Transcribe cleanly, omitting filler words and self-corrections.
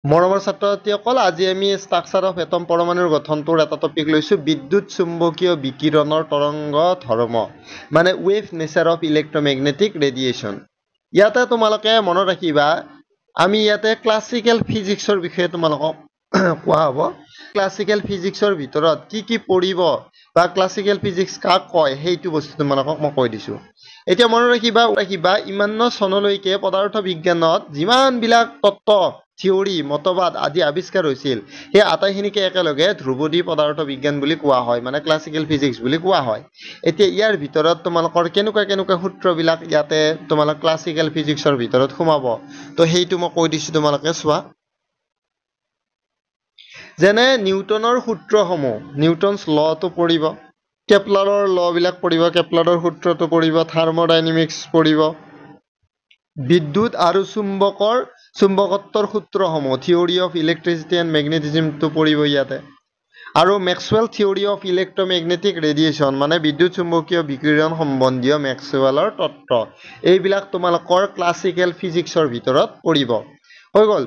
মৰমৰ ছাত্ৰ ছাত্ৰীসকল, আজি আমি ষ্ট্ৰাকচাৰ অফ এটম, পৰমাণুৰ গঠনটোৰ এটা টপিক লৈছোঁ, বিদ্যুৎ চুম্বকীয় বিকিৰণৰ তৰংগ ধৰ্ম, মানে wave nature of electromagnetic radiation. ইয়াতে তোমালোকে মনত ৰাখিবা, আমি ইয়াতে ক্লাছিকেল ফিজিক্সৰ বিষয়ে তোমালোকক কোৱা হ'ব। ক্লাছিকেল ফিজিক্সৰ ভিতৰত কি কি পঢ়িব বা ক্লাছিকেল ফিজিক্স কাক কয়, সেইটো বস্তু তোমালোকক মই কৈ দিছোঁ। এতিয়া মনত ৰাখিবা, ইমান চনলৈকে পদাৰ্থ বিজ্ঞানত যিমানবিলাক তত্ত্ব, থিয়ৰী, মতবাদ আদি আৱিষ্কাৰ হৈছিল, সেই আটাইখিনিকে একেলগে ধ্ৰুপদী পদাৰ্থ বিজ্ঞান বুলি কোৱা হয়, মানে ক্লাছিকেল ফিজিক্স বুলি কোৱা হয়। এতিয়া ইয়াৰ ভিতৰত তোমালোকৰ কেনেকুৱা কেনেকুৱা সূত্ৰবিলাক ইয়াতে তোমালোক ক্লাছিকেল ফিজিক্সৰ ভিতৰত সোমাব, তো সেইটো মই কৈ দিছোঁ, তোমালোকে চোৱা। যেনে নিউটনৰ সূত্ৰসমূহ, নিউটনছ লটো পঢ়িব, কেপলাৰৰ ল'বিলাক পঢ়িব, কেপলাৰৰ সূত্ৰটো পঢ়িব, থাৰ্মোডাইনামিক্স পঢ়িব, বিদ্যুৎ আৰু চুম্বকৰ চুম্বকত্বৰ সূত্ৰসমূহ, থিয়ৰী অফ ইলেক্ট্ৰিচিটি এণ্ড মেগনেটিজিমটো পঢ়িব ইয়াতে, আৰু Maxwell theory of electromagnetic radiation, মানে বিদ্যুৎ চুম্বকীয় বিকিৰণ সম্বন্ধীয় মেক্সৱেলৰ তত্ত্ব। এইবিলাক তোমালোকৰ ক্লাছিকেল ফিজিক্সৰ ভিতৰত পৰিব। হৈ গ'ল।